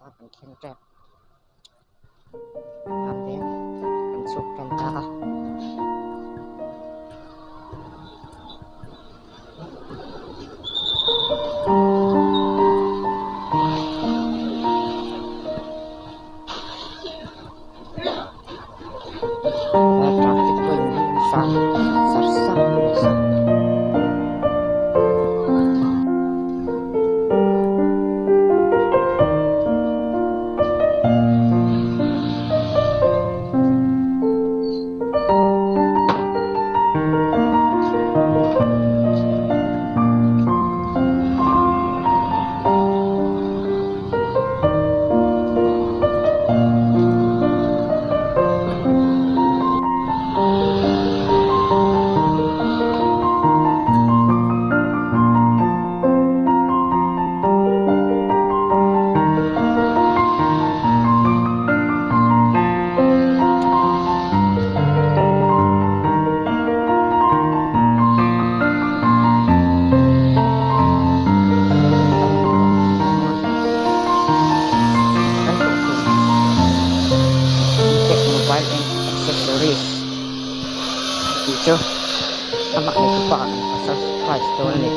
chuan kan thleng tep. An veng kan chhuk tan ta a. Traffic pawh in zam sar sar mai a. Mobile and accessories tih chu amah nei tu pa kan surprise dawn a ni.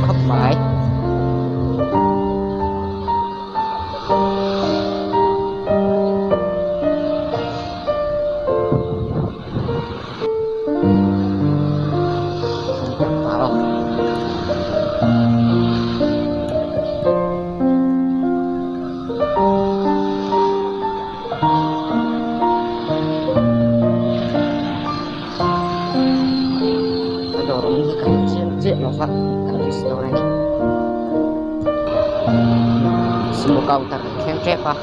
Khawp mai. A dawr awm hi ka hmu chiang chiah lo va kan risk dawn a ni. Sumo counter kan thleng tep a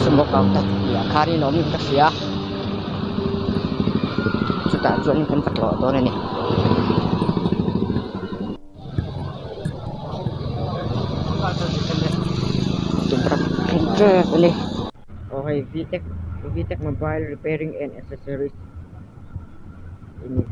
sumo counter piah khanin a awm in ka hria chutah chuan kan va tlawh dawn a ni. Thleng tep a ni. Aw hei vtech vtech mobile repairing and accessories a ni.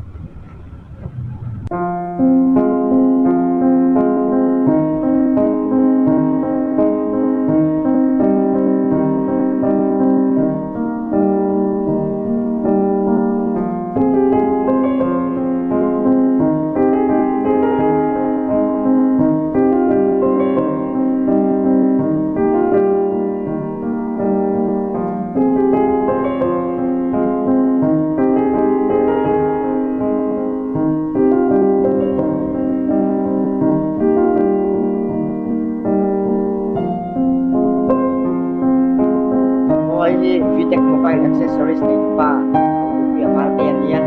Aw hei hi vtech mobile accessories nei tu pa Rupuia Varte a nia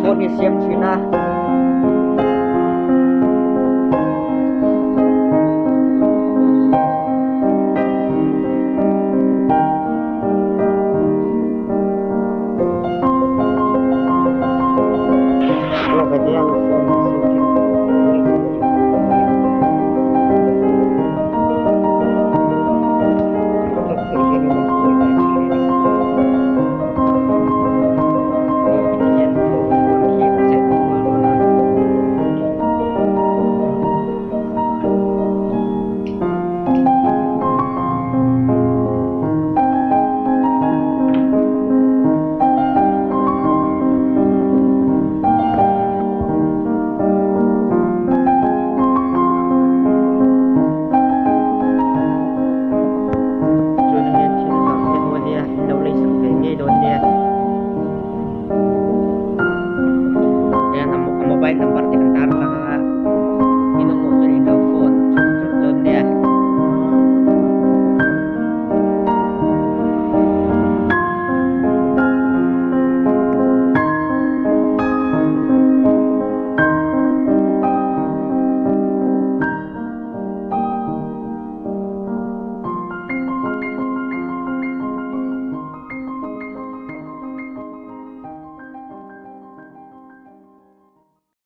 phone hi a siam thin a. Mobile number te kan tar lang anga.